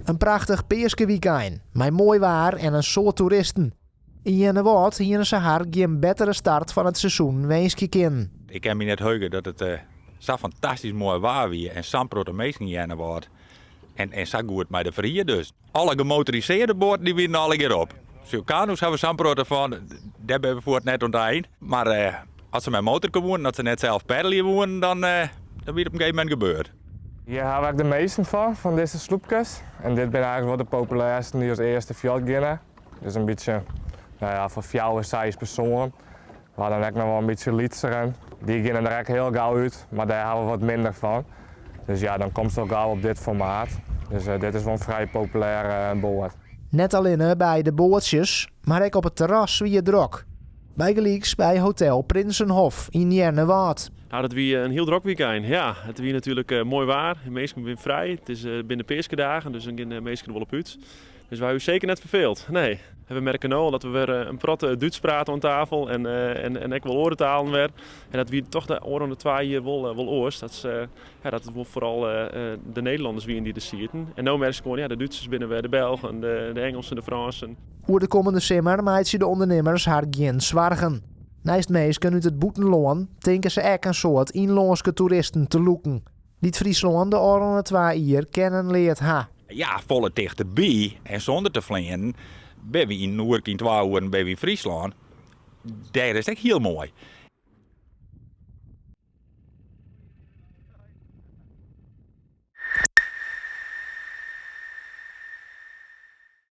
In prachtich peaskewykein, mei moai waar en in soad toeristen. Yn Earnewâld hiene se har gjin bettere start fan it seizoen winskje kinnen. Ik kin my net heuge dat it sa fantastysk moai waar wie en sa'n protte minsken yn Earnewâld. En sa goed mei de ferhier dus. Alle gemotorisearde boaten dy wienen allegear op. Sjoch, kano's hawwe we sa'n protte fan, dêr binne we fuort net oan it ein. Mar as se mei motorke woenen, as se net sels peddelje woenen, dan wie it op in gegeven momint gebeurd. Hjir hawwe we ek de measten fan, fan dizze sloepkes. En dit binne eigentlik wol de populêrsten dy't as earste fuort geane. Dus in bytsje, no ja, foar fjouwer, seis persoanen. We ha dan ek noch wol in bytsje lytseren. Dy geane der ek hiel gau út, mar dêr hawwe we wat minder fan. Dus ja, dan komst al gau op dit formaat. Dus dit is wol in frij populêre boat. Net allinne by de boatsjes, mar ek op it terras wie it drok. Bygelyks by Hotel Prinsenhof yn Earnewâld. Nou, dat wie in hiel drok wykein. Ja, it wie natuerlik moai waar. De minsken binne frij. It is binne de peaskedagen, dus dan gean de minsken der wol op út. Dus wy hawwe ús seker net ferfeeld. Nee. En we merke no al dat we wer in protte Dútsk prate oan tafel en, en, en ek wol oare talen wer. En dat wie toch de ôfrûne 2 jier wol oars. Dat, ja, dat it wol foaral de Nederlanners wienen dy't der sieten. En no merkst gewoan, ja, de Dútsers binne wer, de Belgen, de Engelsen, de Frânsen. Oer de kommende simmer meitsje de ûndernimmers har gjin soargen. Neist minsken út it bûtenlân tinke se ek in soad ynlânske toeristen te lûken, dy't Fryslân de ôfrûne 2 jier kennen leard ha. Ja, folle tichterby en sûnder te fleanen binne we yn in oerke, yn 2 oeren binne we yn Fryslân. Dêr is it ek hiel moai.